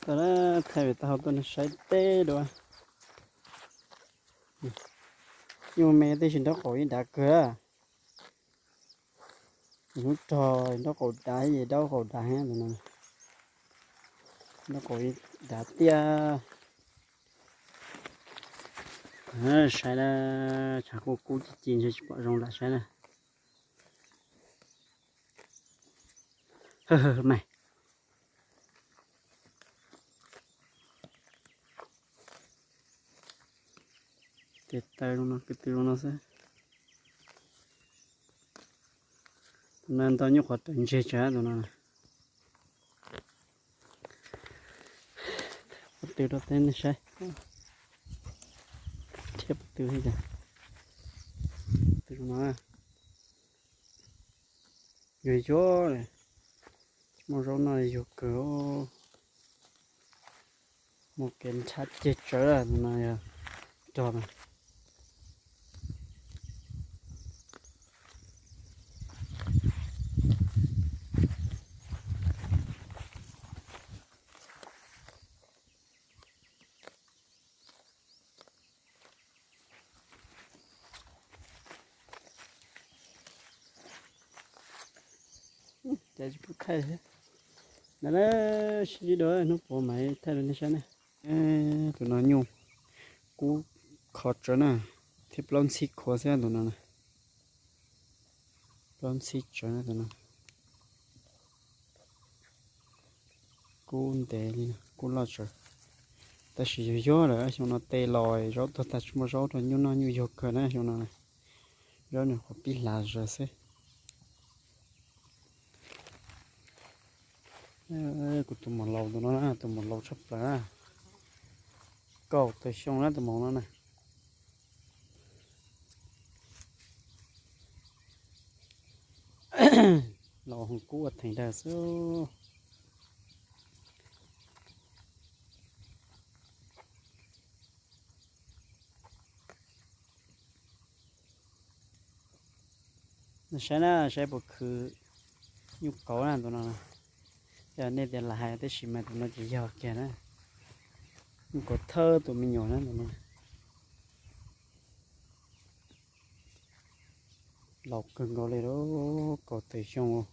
Tau lawm, thaij vim taub hau tuaj saib teb dua. Nyuj me tib si nraub qaum ib dav kawg. Hnub rog nraub qaum dav, daub qaum dav heev no. Nraub qaum ib dav tiag. Saib na, tshav kub kub ci ci ntshe tsis pom zoo lam saib na. Mas tes taw zoo no, kwv tw zoo no xwb. Tus no nto nyuj qhuav raws ntseg tsawv tus no. Pob tw rau teb nej saib. Thiab pob tw thiab cas. Pob tw no yuag yuag li. Tsis muaj zaub noj yuag kawg. Muaj kev nrhab ceg tsawv tus no yog rog na. Cas tsis pub thaij thiab. Ntawd na, sib ntsib dua hnub puav mas thaij rau nej saib na. Tus no nyuj kub kho tsawv na, thiab plaub ntxhib khuav xwb tus no na. Plaub ntxhib tsawv na tus no. Kub ntev li, kub loj tsawv. Tab sis yog yog lawm xyoo no tes los zaub tuag tag tsis muaj zaub rau nyuj noj, nyuj yuag kawg na xyoo no. Zaub nws qhuav pib hlav zaws xwb. Kuv tus muam laus tus no na, tus muam laus tshaj plaws na. Kaum tawm xyoo na tus muam no na. Laus heev, kub ua theem dawg xwb. Saib na, saib puas khwv nyuj kauv na tus no. Yog nej tias lam hais tab sis mas tus no ces yog kiag na. Nyuj kauv thawj tus me nyuam na tus no. Laus kawg nkaus li lauj, kaum tawm xyoo.